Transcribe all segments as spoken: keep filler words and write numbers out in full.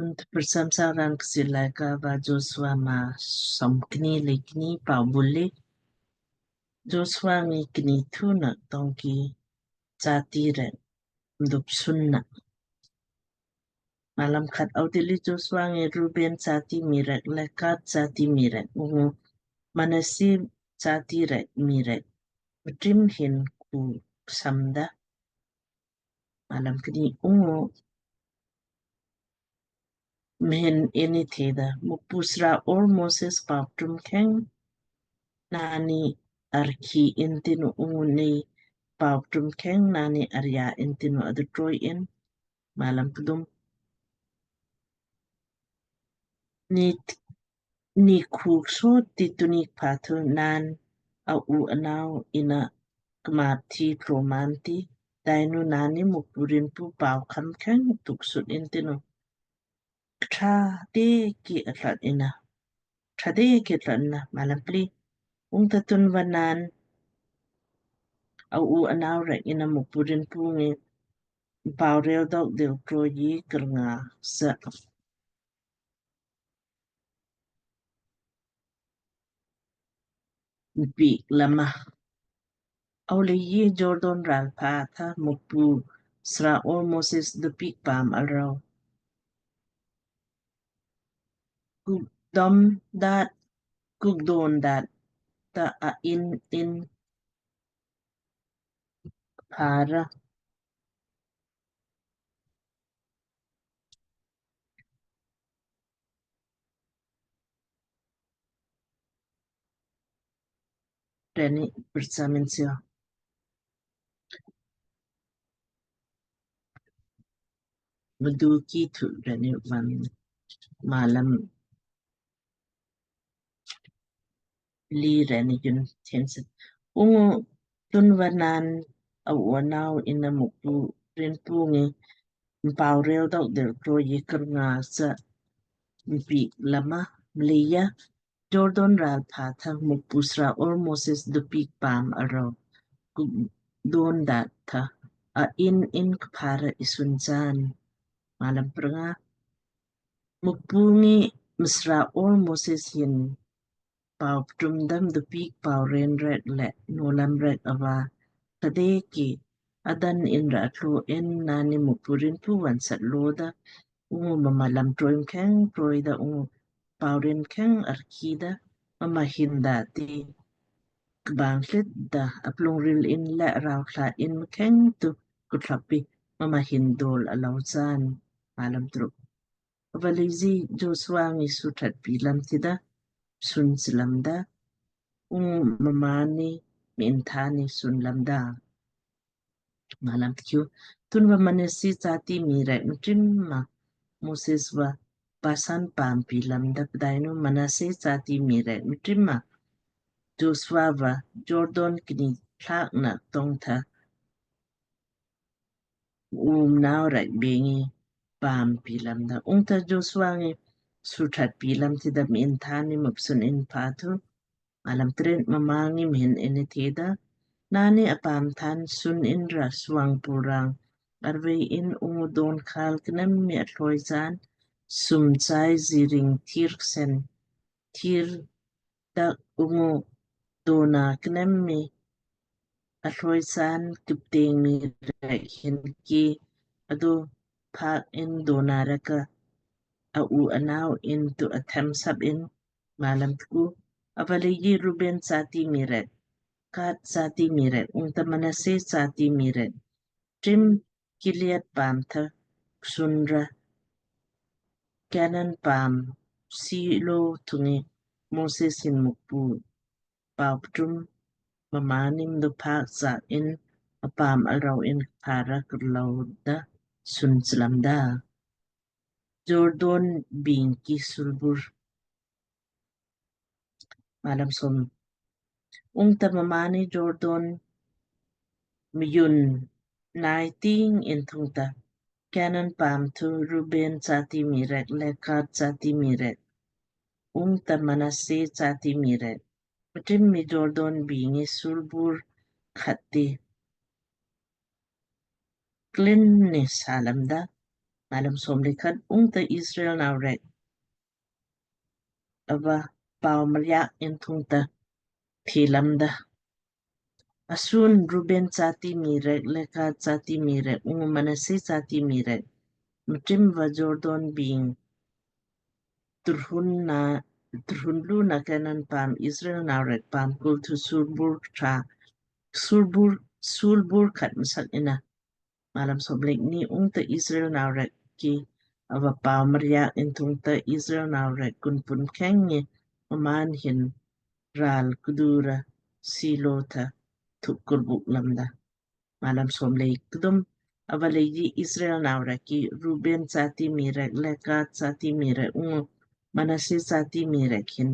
Tun tprcham saraan Kchiir Laaika va Joshua maa somkni le kni. Pau bule Joshua ngi kni thuna tongki jati rek mdup sunna. Malam khat. Audilli Joshua ngi Ruben jati mii rek le Gad jati mii rek ungu Manasi jati rek mii rek mtrim hin ku samda. Malam kni. Ungu mhin inni theda, Mukpu sra or Moses pau trum kheng nani arki intinu ungu nei pau trum kheng nani arya intinu adutroi in. Malam kdum. Ni ni khuk so ti tunik pathu nan a u anau ina kmap thi tlo man ti dainu nani Mukpu rinpu pau kham kheng tuksut intinu. Kthade ki atlat ina. Kthade ki atlat ina. Malam pli. Ungta tunva nan a u anau rek ina Mukpu rinpu ngi pau rel dok dil tlo yi kernga sa mpik lama. Aulei Jordan ral pha tha Mukpu sra or Moses dupik paam alrau kuk dom dat kuk don dat ta a in in para. Reni persamin sio. Mdu ki thu reni van malam li reni yun tense. Ungu tunva nan a u anau ina Mukpu rinpu ngi mpau rel dok dil tlo yi kernga sa mpik lama mleija Jordan ral pha tha Mukpu sra or Moses dupik paam alrau kuk don dat tha a in in kphara isun chaan. Malam prnga. Mukpu ngi msra or Moses hin pau ptum dam dupik pau ren rek le nolam rek ava kade ki adan in ra tlo in nani Mukpu rinpu vansat lo da ungu mma lam troi mkheng troi da ungu pau ren kheng arki da mma hin da ti kbang hlit da aplung ril in le rau thla in mkheng tu kuthlapi mma hin dol alau chaan. Malam truk. Avaleiji Joshua ngi suthat pi lam tida sun silamda ungu mmaanni min thani sun lamda. Malam tkiu. Tunva Manasi jati mii rek mtrim ma Moses va Basan paam pi lamda pdainu Manasi jati mii rek mtrim ma Joshua va Jordan kni thlak na tong tha um nau rek bengi paam pi lamda. Ungta Joshua ngi suthat pi lam tida min thani mupsun in pathu. Malam tret. Mma ngi mhin inni theda, nani apaam than sun in ra suang purang arvei in ungu don khal knem mi athloi chaan sum chai ziring thir ksen thir dak ungu dona knem mi athloi chaan kipteng mii rek hin ki adu phak in dona rek ka a u anau in tu athem sap in. Malam tku. Avaleiji Ruben jati mii rek, Gad jati mii rek, ungta Manase jati mii rek trim Gilead paam tha ksun ra Kanan paam Silo thungi Moses hin Mukpu pau ptum mmaanni mdo phak sak in apaam alrau in phara kurlou da sun slamda. Jordan bing ki sulbur. Malam som. Ungta mmaanni Jordan miyun nai ting in thungta Kanan paam thu Ruben jati mii rek le Gad jati mii rek ungta Manase jati mii rek mtrim mi Jordan bing ngi sulbur khat ti klin ni salamda. Malam somlei khat. Ungta Israel nau rek ava pau mariak in thungta thi lamda, asun Ruben chati mii rek, Gad chati mii rek, ungu Manase chati mii rek mtim va Jordan bing turhun na, turhun lu na Kanan paam Israel nau rek paam kul thu sulbur tra, sulbur, sulbur khat msak inna. Malam somlei kni. Ungta Israel nau rek ki ava pau mariak in thungta Israel nau rek kunpun kheng ngi mmaan hin ral kdu ra Silo tha thuk kurbuk lamda. Malam somlei kdum. Ava leiji Israel nau rek ki Ruben chati mii rek, Gad chati mii rek, ungu Manase chati mii rek hin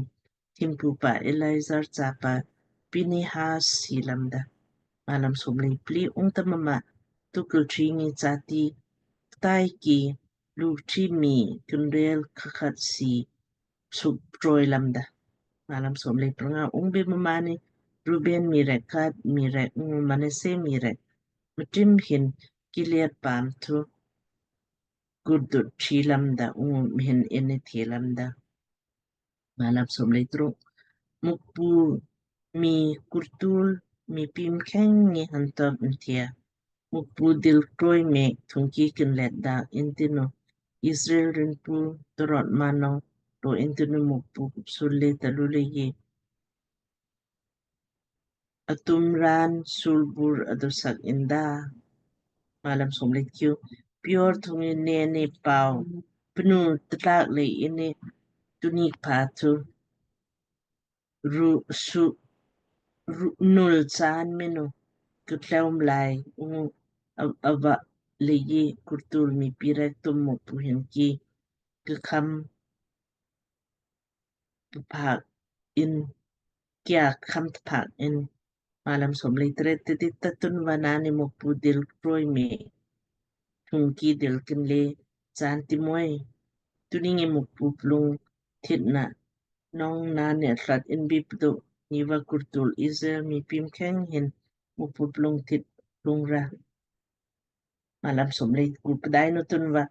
thimpu pa Eleazar chapa Pinehas thi lamda. Malam somlei pli. Ungta mma tukul tringi chati ktai ki lukti mii kinrel kakhat si suk troi lamda. Malam somlei pranga. Ungbi mmaanni Ruben mii rek, Gad mii rek, ungu Manase mii rek mtim hin Gilead paam thu kurdut thi lamda, ungu mhin inni thi lamda. Malam somlei truk. Mukpu mii kurtul mii pim kheng ngi hantok mthia, Mukpu dil troi mek thungki kinlet dak intinu Israel rinpu torot mano ro intinu Mukpu kupsul le talu leiji atum raan sulbur adosak inda. Malam somlei tkiu. Pior thungi neni pau pnu tlak lei inni tunik pa thu ru su ru nul chaan menu ktleu mlai ungu ava leiji kurtul mii pi rek tum Mukpu hin ki kkham tphak in, kia kham tphak in. Malam somlei tret. Tidi ta tunva naanni Mukpu dil troi mek thungki dil kinle chaan ti moi? Tuningi Mukpu plung thitna nong naanni atlat inbi pdu niva kurtul Israel mii pim kheng hin Mukpu plung thit plung ra. Malam somlei tku. Pdainu tunva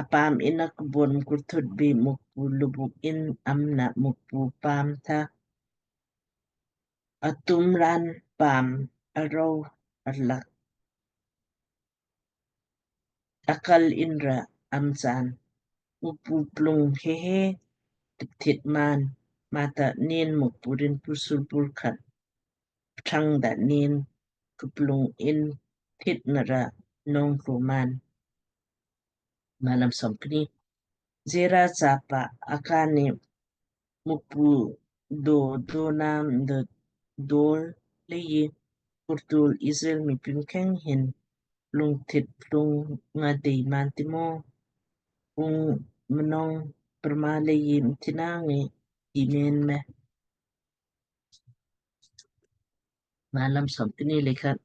apaam inna kbon kurthut bi Mukpu lubuk in amna Mukpu paam tha atum raan paam arou arlak akal inra am chaan Mukpu plung hehe tip thit maan mata nen Mukpu rinpu sulbur khat pthang da nen kuplung in thit nara nong klo maan. Malam somkni. Zera chapa Akan ni Mukpu do do nam do dol leiji kurtul Israel mii pim kheng hin plung thit plung nga dei maan ti mo? Ung mnong prma leiji mthina ngi imen me. Malam somkni lei khat.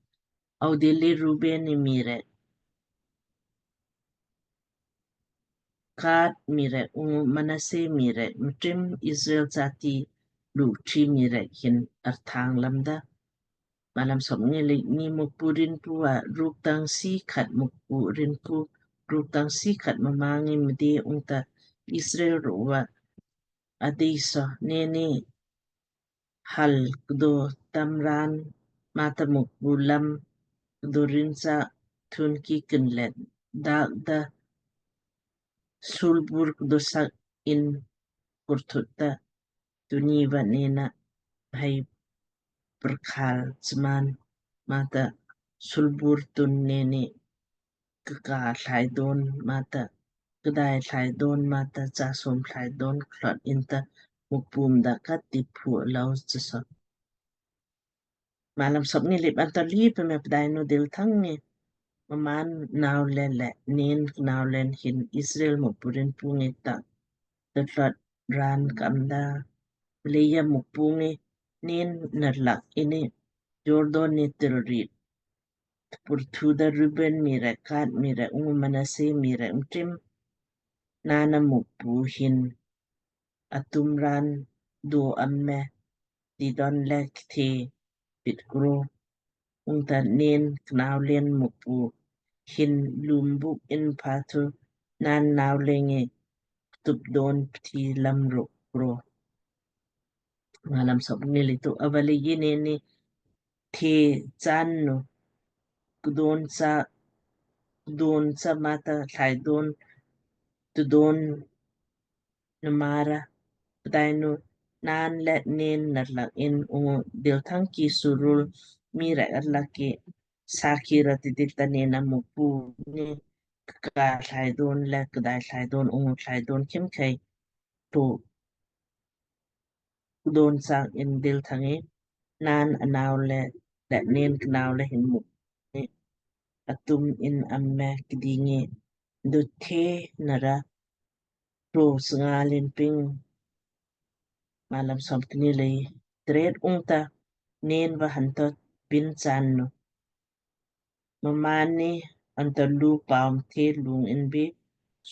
Audilli Ruben ni mii rek, Gad mii rek ungu Manase mii rek mtim Israel chati lukti mii rek hin arthang lamda. Malam somkni lei kni. Mukpu rinpu va ruk tang si khat, Mukpu rinpu ruk tang si khat mma ngi mdi ungta Israel ru va adei so neni hal kdo tam raan mata Mukpu lam kdo rinsa thungki kinlet dak da sulbur kdo sak in kurthut ta tuni va nena hai prkhal chmaan mata sulbur tun neni kka thlai don mata kdai thlai don mata chasom thlai don klot inta Mukpu mda khat ti phu lau chaso. Malam somkni lei khat. Anto lei pme pdainu dil thang ngi mmaan nau len le nen knau len hin Israel Mukpu rinpu ngi ta thlot raan kamda. Mleija Mukpu ngi nen narlak inni Jordan ni tilrit purthu da Ruben mii rek, Gad mii rek ungu Manase mii rek mtim nana Mukpu hin atum raan do am me tidon lek the pit kro. Ungta nen knau len Mukpu hin lumbuk in pha thu naan nau leng ngi tup don pthi lam ruk pro. Malam sop ni litu avale ye neni the chan nu kudon sa kudon sa mata thlai don tu don namara pdainu naan le nen narlak in ungu dil thang ki surul mii rek arlak ki sakhi ra tidit ta nena Mukpu ni kaka thlai don le kdai thlai don ungu thlai don khimkhei tu kudon sang in dil thang ngi naan anau le le nen knau le hin Mukpu ni atum in amme kdingi duthe nara pro snga lin ping. Malam som kni lei tret ungta nen va hanto bin chan nu. Mamani anto lu paum the lung in bi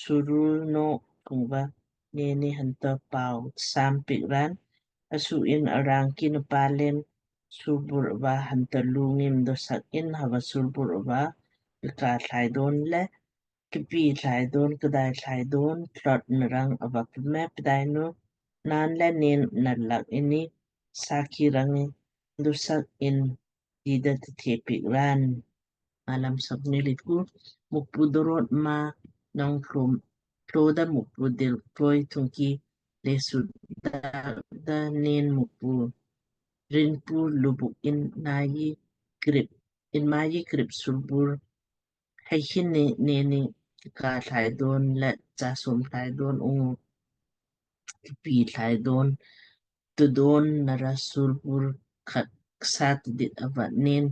surul no kungva neni hanto pau sam pik ran asu in arang ki na palen subur va hanto lu ngim dosak in hava subur va kaka thlai don le kipi thlai don kdai thlai don tlot narang ava pme pdainu naan le nen narlak ini sakhi rang ngi dosak in dida tithe pik ran. Malam sop ni liku Mukpu dorot ma nong klom kloda Mukpu dil proi thungki lesu da da nen Mukpu rinpu lubuk in nayi krip in mayi krip subur hei hin ni neni ka thlai don le cha som thlai don ungu kipi thlai don tu don nara subur khat ksat dit ava nen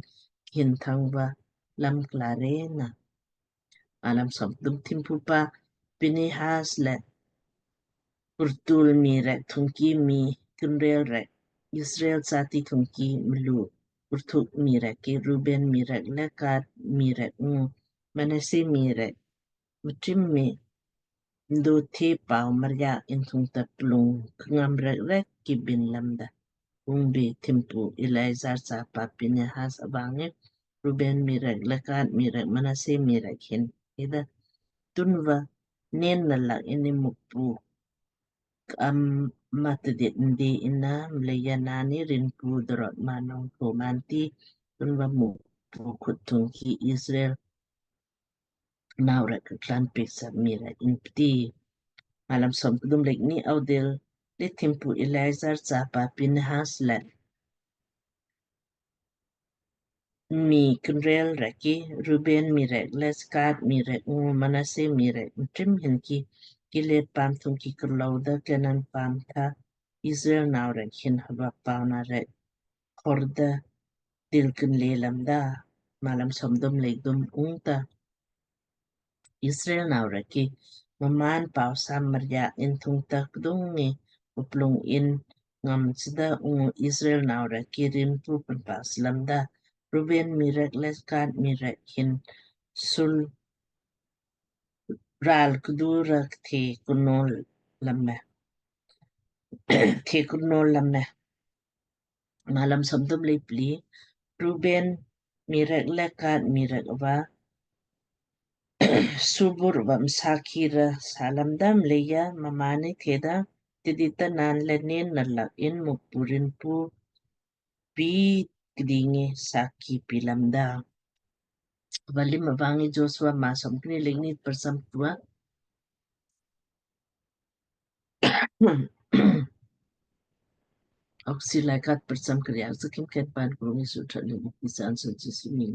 hin thang va lam klare na. Malam som kdum thimpu pa Pinehas le purtul mii rek thungki mii kinrel rek Israel sati thungki mlu purthuk mii rek ki Ruben mii rek le Gad mii rek ungu Manasse mii rek mtrim mii mdo the pau maria in thungta plung kngam rek rek ki bin lamda. Ungbi thimpu Eleazar chapa Pinehas ava ngi Ruben mii rek le Gad mii rek Manasse mii rek hin ida tunva nen nalak ini Mukpu ka'am matdit ndi ina mleija nani rinpu dorot manong ko manti tunva Mukpu khut thungki Israel nau rek klan peksa mii rek in pti. Malam som kdum lek ni audil le thimpu Eleazar chapa Pinehas le mii kinrel rek ki Ruben mii rek le Gad mii rek ungu Manasse mii rek mtrim hin ki Gilead pam thungki kurlou da Kenan pam tha Israel nau rek hin hava pauna rek khorda dil kinle lamda. Malam som dum lek dum ungta Israel nau rek ki maman pau sam maria in thungta kdung ngi uplung in ngam sida ungu Israel nau rek ki rinpu penpas lamda. Ruben mii rek le Gad mii rek hin sul ral kdu ra the kunol lamme the kunol lamme. Malam som dum lei pli Ruben mii rek le Gad mii rek ava subur va msakhi ra salamda mleija mamani theda tidita naan le nen nalak in Mukpu rinpu pi kdingi sakhi pi lamda. Valim avangi Joshua masom kni lek ni persam tua. Oksi laikat persam kriak sekim ket pan kurungi sutra lek ni kisan sun sisumi.